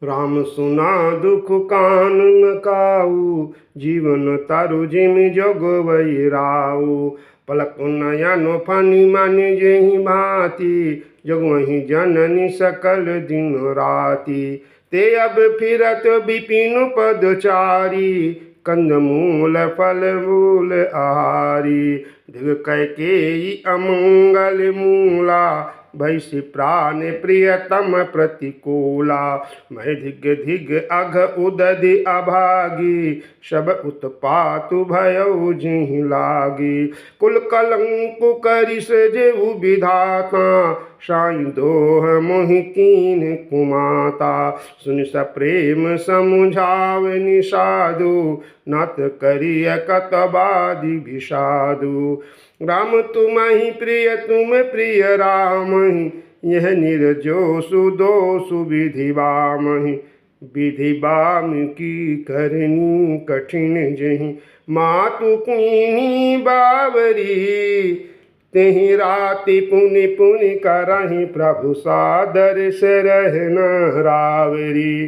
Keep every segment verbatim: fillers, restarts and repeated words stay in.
राम सुना दुख कान न काऊ, जीवन तारु जिमि जोगवइ राऊ। पलक नयन फनि मनि जेहि भाँति, जोगवहिं जननी सकल दिन राति। ते अब फिरत बिपिन पद चारि, कंदमूल फल मूल आहारी। दिग कैकेयी अमंगल मूला, भइसि प्रान प्रियतम प्रतिकूला। महि दिग दिग अघ उदधि अभागी, सब उत्पातु भयउ जिहि लागी। कुल कलंकु करिस जेउ विधाता, साई दोह मोहि कीन्ह कुमाता। सुनि सप्रेम समुझावइ निषादु, नाथ करिय कतबादि विषादु। राम तुमहिं प्रिय तुम प्रिय रामहिं, यह निर्जोषु दोषु विधि बामहिं। विधि बाम की करनी कठिन जेहि, मातु कीन्ही बावरी। तेहि राति पुनि पुनि करहिं प्रभु सादर सरह न रावरी।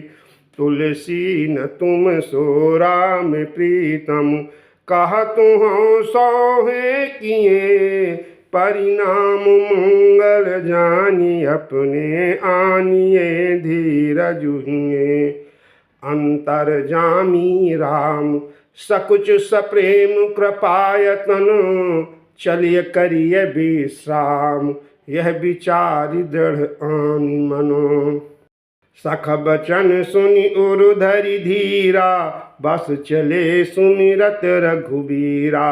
तुलसी न तुम सो राम प्रीतम, कहत हौं सौहे किए, परिणाम मंगल जानि अपने आनिए धीरजु हिए। अंतर्जामी राम सकुच सप्रेम कृपायतन, चलिय करिय विश्राम यह विचारि दृढ़ आनि मन। सख बचन सुनि उर धरि धीरा, बस चले सुमिरत रघुबीरा।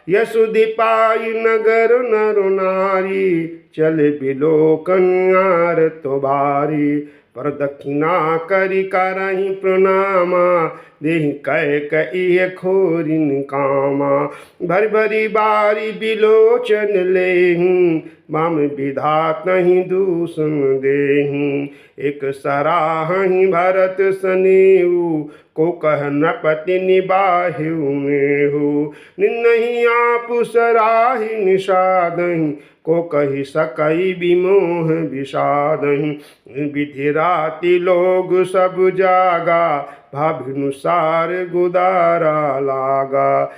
यह सुधि पाइ नगर नर नारी, चले बिलोकन आरत बारी। प्रदक्षिणा करि करहिं प्रणामा, देहि कैकयी खोरिन कामा। भरि भरि बारि बिलोचन लेहिं, बाम बिधातहिं दूषन देहिं। एक सराहहिं भरत सनेहु, को कह नृपति निबाहेउ नेहु। निन्नहिं आपु सराहि निषादहिं, को कहि सकइ बिमोह बिषादहिं। विधि राति लोग सब जागा, भाभिनुसार गुदारा लागा।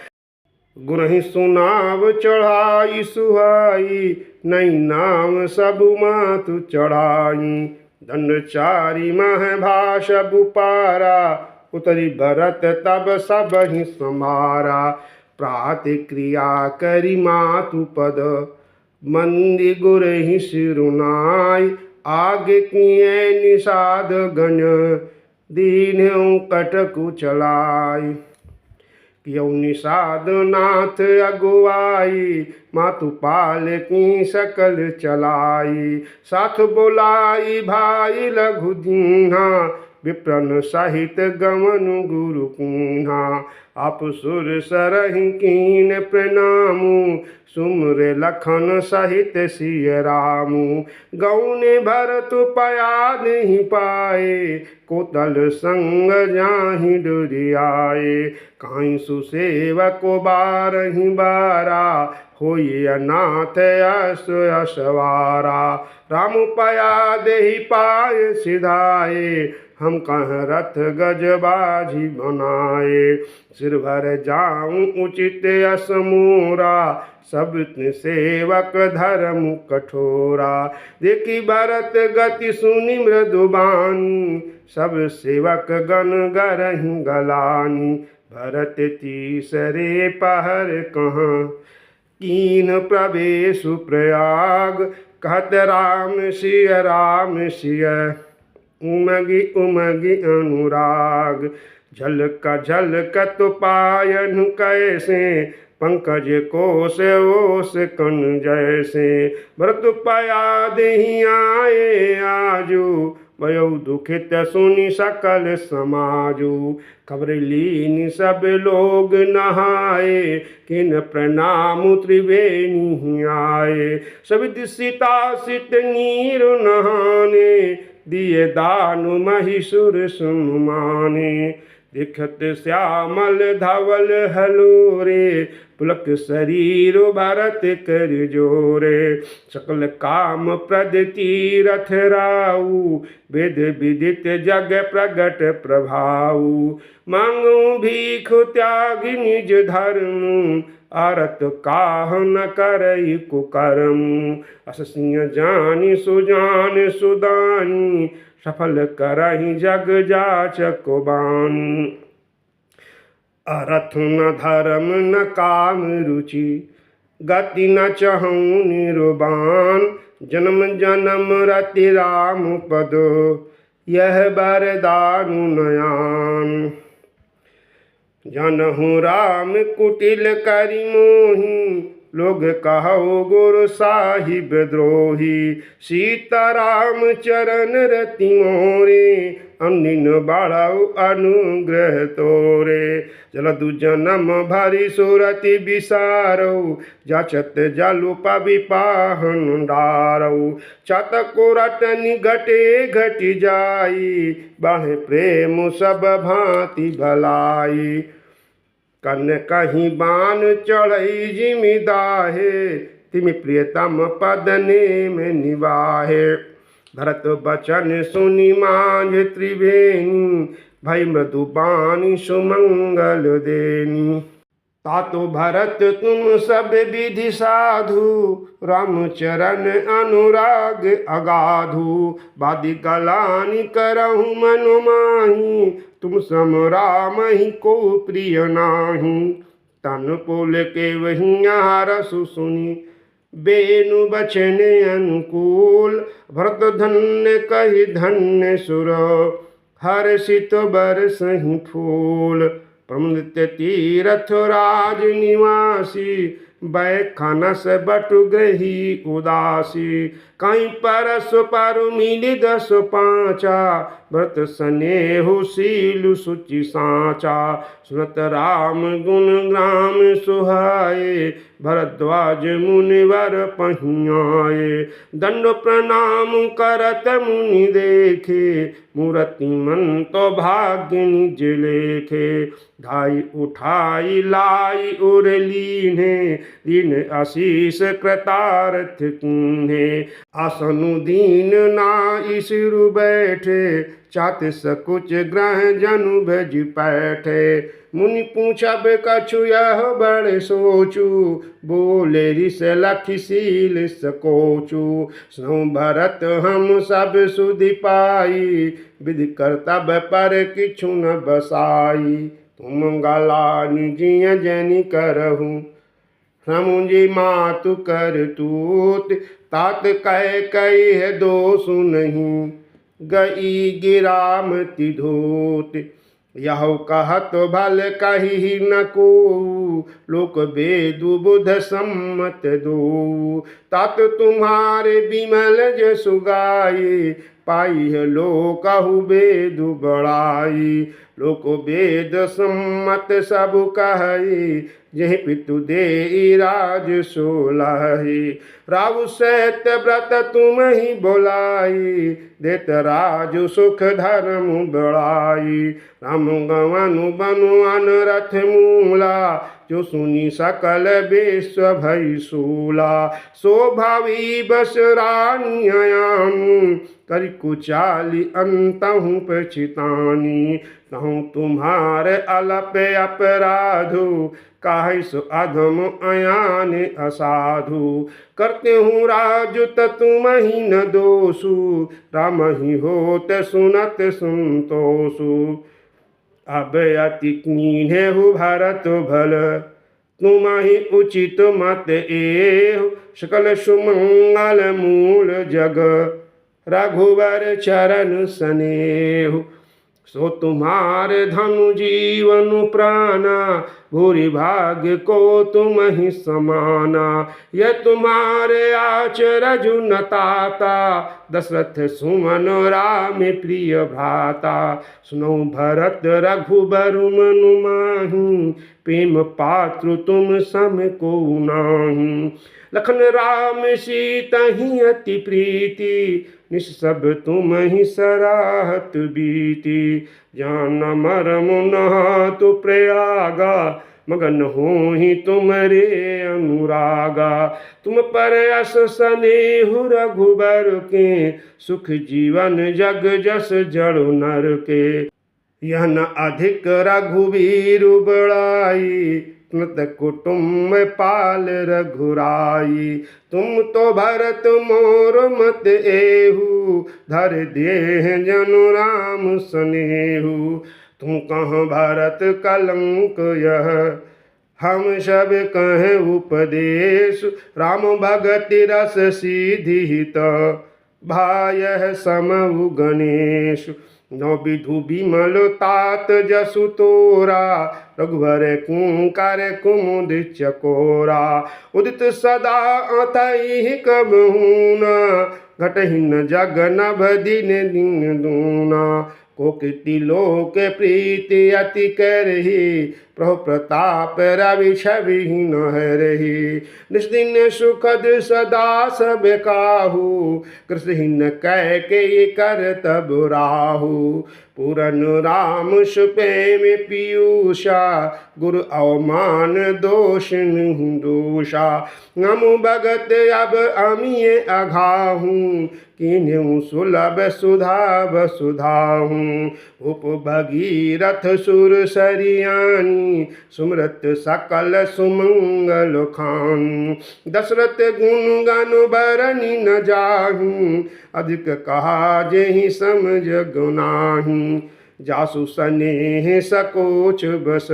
गुनहिं सुनाव चढ़ाई सुहाई, नई नाम सब मातु चढ़ाई। दंड चारि मह भा सब पारा, उतरि भरत तब सबहिं सम्हारा। प्रात क्रिया करि मातु पद, मंदि गुरहिं सिरु नाई। आगे किए निषाद गण, दीन्हउ कटकु चलाई। कियउ निषाद नाथ अगुवाई, मातु पालकी सकल चलाई। साथ बोलाई भाई लघु दीन्हा, विप्रन सहित गवन गुरु कीन्हा। आप सुर सरहिं कीन्ह प्रणामु, सुमिरे लखन सहित सिय रामु। गउनि भरत पयाद ही पाए, कोतल संग जाहिं डोरि आए। काई सुसेवक बारहिं बारा, होई अनाथ अस असवारा। राम पयाद ही पाए सिधाए, हम कह रथ गज बाझि बनाए। सिर भर जाऊं उचित अस मोरा, सब सेवक धर्म कठोरा। देखि भरत गति सुनि मृदु बानी, सब सेवक गण गरहिं गलानी। भरत तीसरे पहर कहाँ, कीन्ह प्रवेशु प्रयाग। कहत राम सिय राम सिय, उमगि उमगि अनुराग। झलक झलकत पायन कैसे, पंकज कोस ओस कन जैसे। भरत पयाद ही आए आजु, भयउ दुखित सुनि सकल समाजु। खबर लीन सब लोग नहाए, कीन्ह प्रणाम त्रिवेणी आए। सब दिसिता सित नीर नहाने, दिए दान महि सुर सुन माने। देखत श्यामल धवल हलोरे, पुलक शरीर भरत कर जोरे। सकल काम प्रद तीरथ राऊ, वेद विदित जग प्रगट प्रभाऊ। मांगू भीख त्याग निज धर्म, अरत काह न करई कुकर्म। अस सिय जानि सुजान सुदानी, सफल करहि जग जाचक बानी। अरथ न धर्म न काम रुचि, गति न चहउँ निरुबान। जनम जनम रति राम पद, यह वरदानु नयान। जनहु राम कुटिल करि मोही, लोग कहउ गुरु साहिब द्रोही। सीताराम चरण रति मोरे, अनदिन बढ़उ अनुग्रह तोरे। जलदु जनम भरि सुरति बिसारउ, जाचत जलु पवि पाहन डारउ। चातकु रटनि घटे घटि जाई, बाढ़े प्रेम सब भाँति भलाई। कनकहि बान चढ़ई जिमि दाहे, तिमि प्रियतम पद नेम निबाहे। भरत बचन सुनि माँझ त्रिवेनी, भई मृदु बानी सुमंगल देनी। तातो भरत तुम सब बिधि साधु, रामचरण अनुराग अगाधु। बादि गलानि करहु मनु माही, तुम सम रामहि को प्रिय नाही। तन पुलकेव हियाँ हरषु सुनि, बेनु बचन अनुकूल। भरत धन्य कहि धन्य सुर, हरषित बरसहिं फूल। प्रमुदित तीरथ राज निवासी, बय खनस बटु गृही उदासी। कहीं परस परु मिलि दस पाँचा, भरत सनेहु सीलु सुचि साँचा। सुनत राम गुन ग्राम सुहाए, भरद्वाज मुनिवर पहियाए। दंड प्रणाम करत मुनि देखे, मूरति मंत भाग्य निज लेखे। धाई उठाई लाई उर लीन्हे, दीन आशीष कृतार्थ कीन्हे। आसनु दीन नाइ सिरु बैठे, चात सकुच ग्रह जनु भजि पैठे। मुनि पूछब कछु यह बड़ सोचु, बोले रिस लखि सील सकोचु। सुनउ भरत हम सब सुधि पाई, विधि करतब पर किछु न बसाई। तुम गलानि जिय जनि करहु, श्रमु जि मातु करतूत। तात कैकयि दोषु नहीं, गई गिराम तिधोत। यहु कहत भल कहिहि न कोऊ, लोक वेदु बुध सम्मत दोऊ। तात तुम्हारे विमल जसु गाई, पाई है लोकहु वेदु बड़ाई। लोक वेद सम्मत सब कहई, जेहि पितु देई राज सोलहि। राउ सत्य व्रत तुमहि बोलाई, देत राजु सुख धर्म बड़ाई। राम गवनु बनु अनरथ मूला, जो सुनि सकल विश्व भई सूला। सो भावी बस रानी अयानी, करि कुचाली अंतहु पछितानी। तहु तुम्हार अलप अपराधु, काहे सो अधम अयान असाधु। करतेहु राजु त तुमहि न दोषु, रामहि होत सुनत संतोषु। अब अति कीन्हेहु भरत भल, तुम्हहि उचित मत एहु। सकल सुमंगल मूल जग, रघुबर चरण सनेहु। सो तुम्हार धनु जीवनु प्राना, भूरि भाग्य को तुम्हहि समाना। यह तुम्हार आचरजु न ताता, दशरथ सुमन राम प्रिय भ्राता। सुनउ भरत रघुबर मनु माही, प्रेम पात्रु तुम सम कोउ नाही। लखन राम सीतहि अति प्रीति, निस सब तुम ही सराहत बीती, जान मरम नहातु प्रयागा, मगन होहि तुम रे अनुरागा। तुम पर अस सनेहु रघुबर के, सुख जीवन जग जस जड़ नर के। यह न अधिक रघुवीर बड़ाई, तुम त कुटुम्ब पाल रघुराई। तुम तो भरत मोर मत एहू, धर देह जनु राम सनेहू। तुम कह भरत कलंक यह, हम सब कहें उपदेश। राम भगति रस सीधी त, भायह समउ गणेश। नौ विधु विमल तात जसु तोरा, रघुबर किंकर कुमुद चकोरा। उदित सदा अतहि कबहू ना, घटहि न जग नभ दिन दिन दूना। कोकिति लोक प्रीति अति करही, प्रभु प्रताप रवि छवि न हरही। निस दिन सुखद सदा सब काहू, कृष्ण ही न कह के ये कर तब राहू। पूरन राम सुप्रेम पीयूषा, गुरु अवमान दोष नहीं दोषा। हम भगत अब अमिय अघाहू, कीन्हु सुलभ सुधा वसुधाहू। भूप भगीरथ सुर सरियानी, सुमरत सकल सुमंगल खानी। दशरथ गुण गन बरनि न जाही, अधिक कहा जेहि समझ गुनाही। जासु सनेह सकोच बस,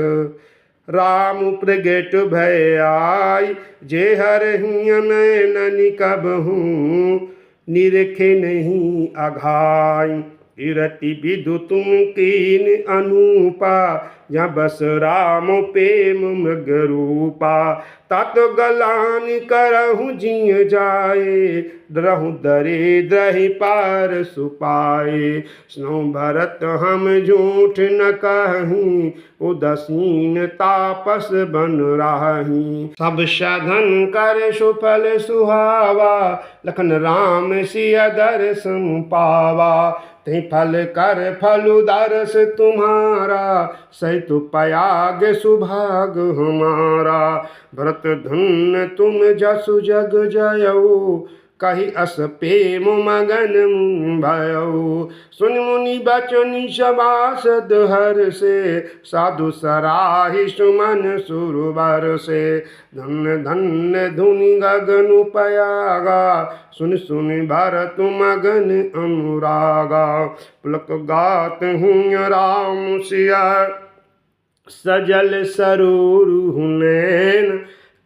राम प्रगट भय आई। जे हरहिं अनैननि कबहूँ, निरखे नहीं अघाई। कीरति विधु तुम कीन अनूपा, जहाँ बस राम प्रेम मृग रूपा। तात गलानि करहु जिय जाए, डरहु दरिद्र ही पारसु पाए। सुनहु भरत हम झूठ न कही, उदासीन तापस बन राही। सब साधन कर सुफल सुहावा, लखन राम सिय दरसनु पावा। तहि फल कर फल दरस तुम्हारा, सहित पयाग सुभाग हमारा। भरत धन्य तुम जसु जग जयऊ, कहि अस प्रेम मगन मुनि भयऊ। सुनि मुनि बचन सभासद हरषे, सादु सराही सुमन सुर बरषे। धन्य धन्य धुनि गगन पयागा, सुनि सुनि भरत मगन अनुरागा। पुलक गात हुइ राम सिय सजल सरोरुह नैन,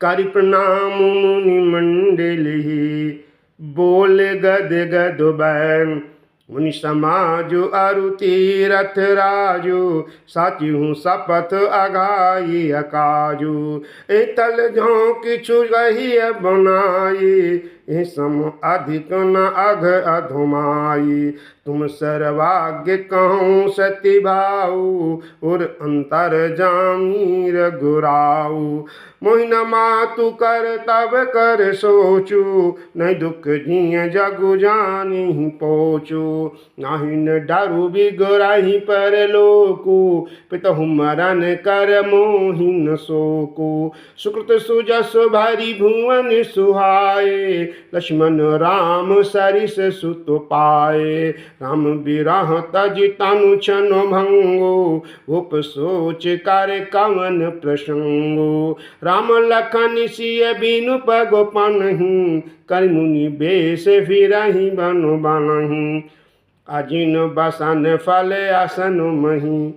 करि प्रणाम मुनि मंडली, बोले गद गद बैन। मुनि समाजु अरु तीरथ राजु, साचिहु सपथ अघाई अकाजु। एतल जौं किछु रहिय बनाई, ए सम अधिक न अघ अधमाई। तुम सर्वाग्य कहूँ सति भाऊ, उर अंतरजामी रघुराऊ। मोहि न मातु कर तब कर सोचु, नहीं दुख जिय जगु जानिहि पोचु। नाहीं न डरु बिगरहिं परलोकु, पितहु मरन कर मोहि न सोकु। सुकृत सुजस भरि भुवन सुहाए, लक्ष्मन राम सरिस सुत पाए। राम बिरह तजि तनु छन भंगु, भूप सोचि कर कवन प्रसंगु। राम लखन सिय बिनु पग पनहिं, करि मुनि बेस फिरहिं बन बनहिं। अजिन बसन फल असन मही,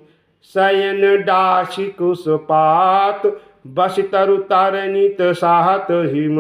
सयन डासि कुस पात, बसि तरु तर नित सहत हिम,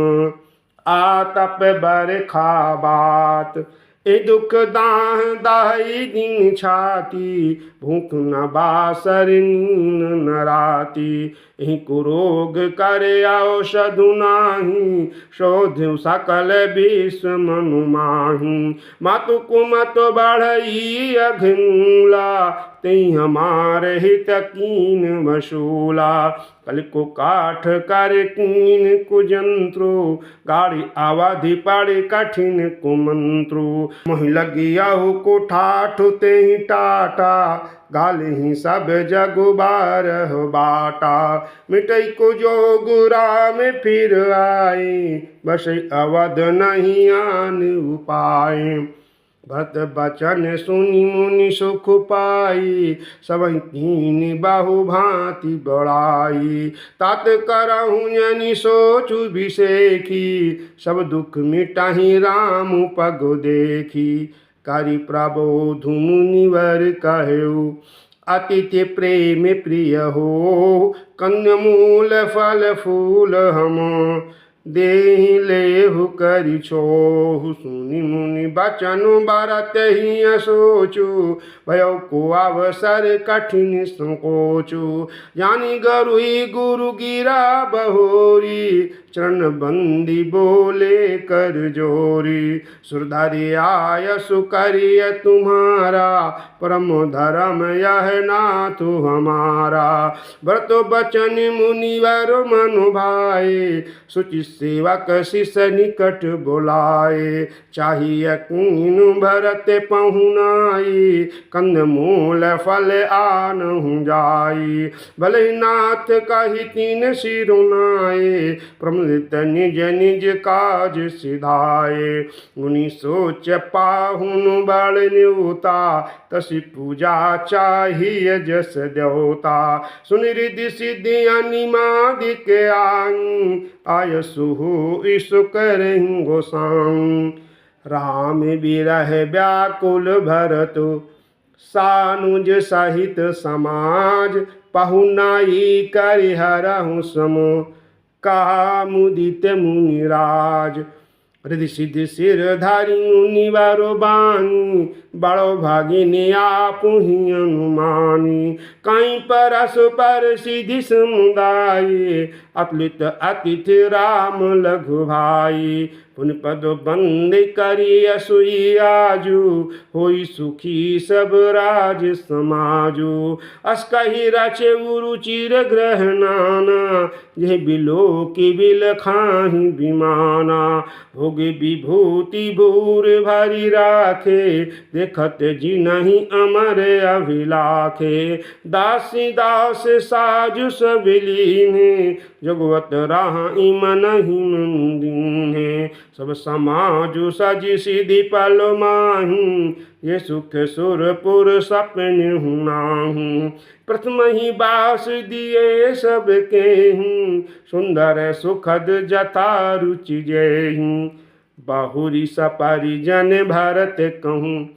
आतप बरखा बात। ए दुख दाह दहइ दिन छाती, भूख न बासर नीन न राती। एहि कुरोग करे औषधु नाहीं, शोध्यु सकल विश्व मनु माहीं। मातु कुमत बढ़ई अघमूला, तेहि हमार हित कीन वसूला। कलिको काठ कर कीन कुजंत्रु, गाड़ी अवधि पड़ि कठिन कुमंत्रु। मोहि लगियहु को ठाठ तेहि टाटा, घालहिं सब जगु बारह बाटा। मिटइ को जोगु राम फिर आई, बसइ अवध नहीं आन उपाय। भरत बचन सुनि मुनि सुख पाई, सबहिं कीन्ह बहु भाँति बड़ाई। तात करहु यनि सोचु बिसेखि, सब दुख मिटहिं राम पग देखि। करि प्रबोधु मुनिवर कहेउ, अतिथि प्रेम प्रिय होहु, कंदमूल फल फूल हम देहि लेहु करि छोहु। सुनि मुनि बचन भरत हिय सोचु, भयउ को अवसर कठिन संकोचु। जानि गरुइ गुरु गिरा बहोरी, चरण बंदी बोले कर जोरी। सुर धरि आयसु करिय तुम्हारा, परम धरम यह नाथ हमारा। भरत बचन मुनिवर मन भाए, सुचि सेवक सिस निकट बोलाए। चाहिय कीन्ह भरत पहुनाई, कंदमूल फल आनहु जाई। भलहि नाथ कहि तिन सिर नाए, प्रमुदित निज निज काज सिधाए। मुनि सोच पाहुन बड़ न्योता, तसि पूजा चाहिय जस देवता। सुनि रिद्धि सिद्धि अनिमादिक आइ, आयसु होई सो करहिं गोसाई। राम बिरह व्याकुल भरत, सानुज सहित समाज, पहुनाई करि हरहु सम, कहा मुदित मुनिराज। रिद्धि सिद्धि सिर धरि मुनिवर बानी, बड़ो भागिन आपु ही अनुमानी। कहीं परस पर सिद्धि समुदाय, अतुलित अतिथि राम लघु भाई। पुनि पद बंद करियसु आजु, होई सुखी सब राज समाजु। अस कहि रचे उरु चिर गृह नाना, जेहि बिलोकि बिलखाहि बिमाना। भोग बिभूति भूरि भरि राखे, देखत जिनहि अमर अभिलाखे। दासी दास साजु सब लीन्हे, जोगवत रहा इमनहि मन दीन्हे। सब समाजु सजि सिधि पल माही, ये सुख सुरपुर सपनहु नाही। प्रथमहि बास दिए सब केही, सुंदर सुखद जथा रुचि जेही। बहुरि सपरिजन भरत कहूँ,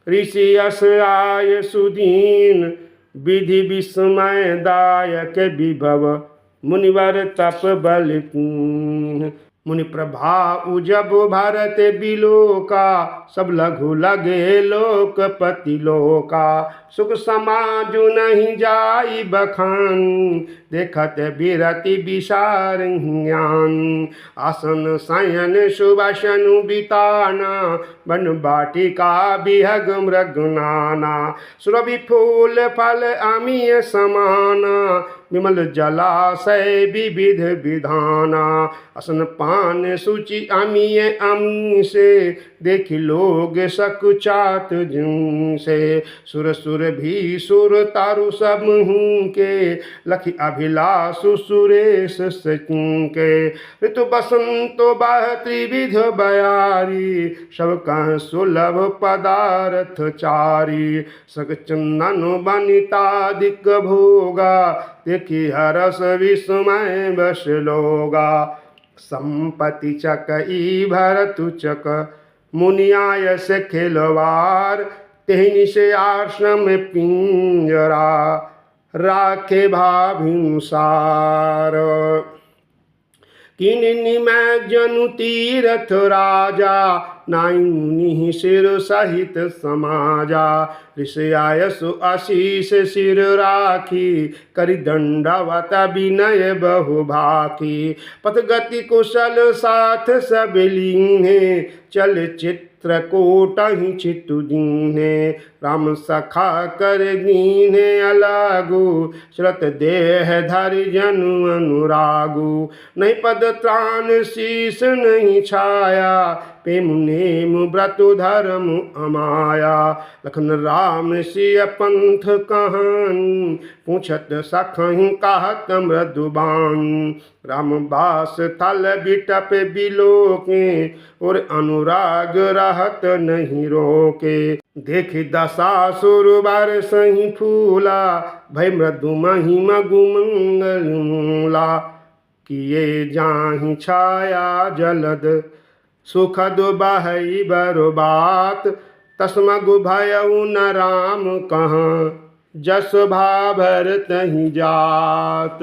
ऋषि अस आय सुदीन। विधि विस्मय दायक विभव, मुनिवर तप बल कीन। मुनि प्रभाव जब भरत बिलोका, सब लघु लगे लोकपति लोका। सुख समाजु नहीं जाई बखानी, देखत बिरति बिसारहिं ज्ञानी। आसन सयन सुबसनु बिताना, बन बाटिका बिहग मृग नाना। सुरभि फूल फल अमिय समाना, विमल जलासय विविध विधाना। असन पान सुचि अमिय अमीसे, देखि लोग सकुचात जिनसे। सुर सुरभि सुर तरु सबहुँके, लखि अभिलाषु सुरेश सचिनके। ऋतु बसंत बह त्रिविध बयारी, सब कह सुलभ पदारथ चारी। सग चंदन वनितादिक भोगा, देखि हरष विस्मय बस लोगा। संपति चकइ भरतु चक, मुनि आयस खेलवार। तेहि निसि आश्रम पिंजरा, राखे भाभिनुसार। कीन्ह निमज्जनु तीरथ राजा, नाई मुनि सिर सहित समाजा। ऋषि आयसु असीस सिर राखी, करि दंडवत विनय बहु भाखी। पथ गति कुसल साथ सब लीन्हे, चल चित्रकूटहि छितु दीन्हे। राम सखा कर दीन्हे अलगु, चलत देह धरि जनु अनुरागु। नहीं पद त्राण शीश नहीं छाया, पेमु नेमु ब्रत धरमु अमाया। लखन राम सिय पंथ कहन, पूछत सखहि कहत मृदुबान। राम बास थल बिटप बिलोके, और अनुराग रहत नहीं रोके। देखि दसा सुर बरसहि फूला, भय मृदु महिमा गुमंगल मूला। किए जाहि छाया जलद सुखद बहई बरु बात, तस मगु भयउ न राम कहाँ, जस भा भरतहि जात।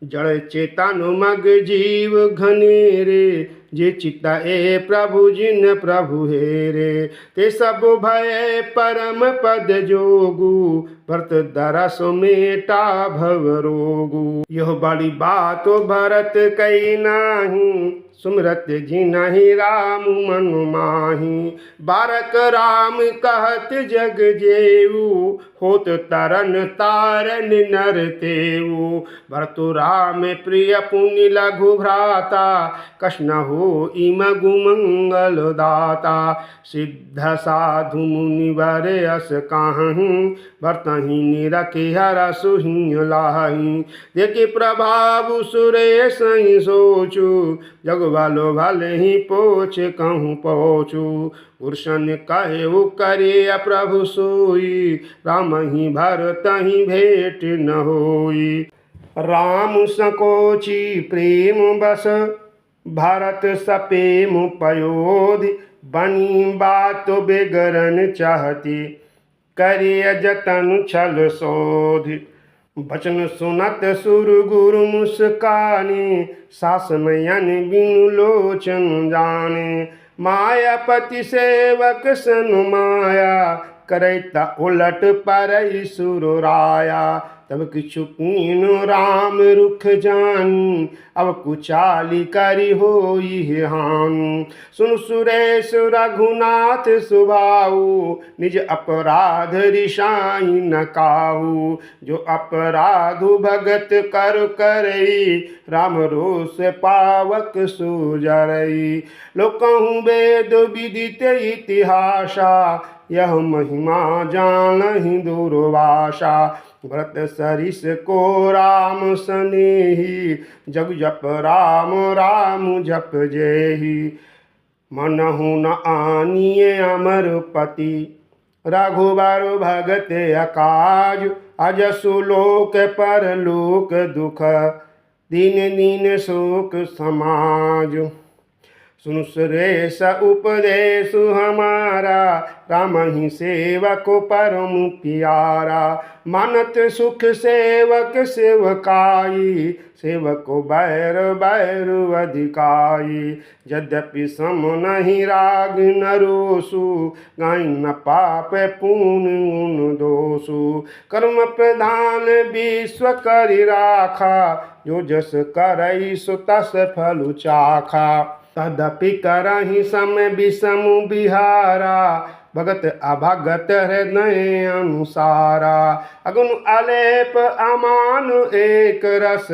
जड़ चेतन मग जीव घनेरे, जे चित ए प्रभु जिन प्रभु हेरे। ते सब भय परम पद जोगु, भरत दरस मेटा भव रोगु। यह बड़ी बात भरत कही नाही, सुमिरत जिनहि राम मन माही। बारक राम कहत जग जेऊ, होत तरन तारन नर तेऊ। भरतु राम प्रिय पुनि लघु भ्राता, कस न होई मगु मंगल दाता। सिद्ध साधु मुनिवर अस कहहिं, भरतहि निरखि हरसु हिय लाही। देखि प्रभाव सुरेसहि सोचु, जग बलो भलहि पोछ कहूँ पोचु। गुरु सन कहेउ करिय प्रभु सोई, रामहि भरतहि भेंट न होई। राम संकोची प्रेम बस, भरत सपेम पयोधि। बनी बात बिगरन चहति, करिय जतन छल सोधि। बचन सुनत सुर गुरु मुस्काने, सास नयन बिनु लोचन जाने। मायापति सेवक सन माया, करैत उलट परई सुर राया। तब किछु कीन्ह राम रुख जानी, अब कुचाली करी होई है हानि। सुन सुरेश रघुनाथ सुभाऊ, निज अपराध रिसाई न काऊ। जो अपराधु भगत कर करई, राम रोष पावक सो जरई। लोकहु वेद विदित इतिहासा, यह महिमा जानहि दुर्वासा। भरत सरिस को राम सनेही, जग जप राम राम जप जेही। मनहु न आनिये अमरपति, रघुबर भगत अकाज। अजसु लोक परलोक दुख, दीन दीन शोक समाज। सुन सुरेश उपदेश हमारा, रामहि सेवक परम प्यारा। मानत सुख सेवक सेवकाई, सेवक बैर बैर अधिकाई। यद्यपि सम नहीं राग न रोसु, गाई न पाप पुन गुण दोसु। कर्म प्रधान विश्व करि राखा, जो जस करई सो तस फल चाखा। तदपि करहिं सम विषम विहारा, भगत अभगत हृदय अनुसारा। अगुन अलेप अमान एक रस,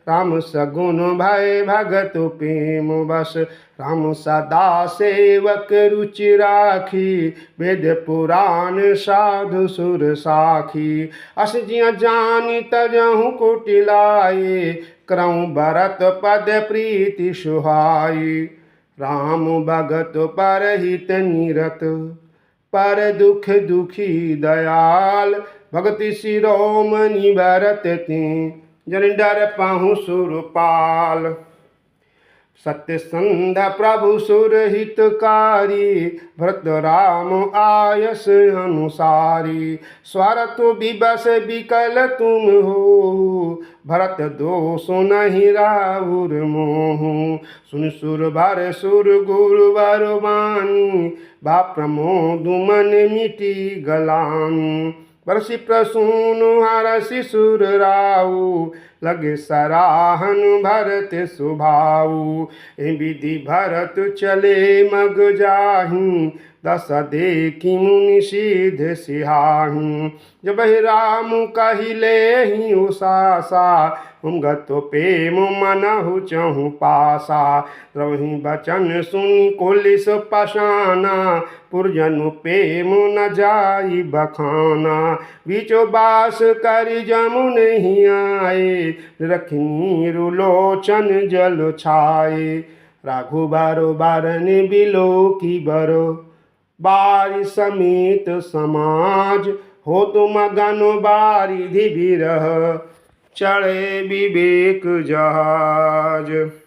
राम सगुन भय भगत प्रेम बस। राम सदा सेवक रुचि राखी, वेद पुराण साधु सुर साखी। अस जिय जानि तजहु कुटिलाए, करउँ बरत पद प्रीति सुहाई। राम भगत परहित निरत, पर दुख दुखी दयाल। भगति शिरोमणि बरत तिन, जन डरपहु सुरपाल। सत्यसंध प्रभु सुर हितकारी, भरत राम आयस अनुसारी। स्वार्थ विवश विकल तुम होहु, भरत दोष नहीं राउर मोहु। सुन सुर बर सुर गुरुवर बानी, बा प्रमोद मन मिटी गलानी। बरसि प्रसून हरसि सुर राऊ, लगे सराहन भरत सुभाऊ। ए विधि भरत चले मग जाहिं, दस देखि मुनि सीध सिहाहिं। जबहि राम कहि लेहिं उसासा, उमगत पेम मनहु चहुँ पासा, द्रवहि बचन सुनि कुलिस पसाना। पुरजनु पेम न जाई बखाना, बीचो बास करि जमुन ही आए। रखनी रुलोचन जल छाए, रघुबर बारन बिलोकि बर। बारि समेत समाज होत मगन बारिधि बिरह, चढ़े विवेक जहाज।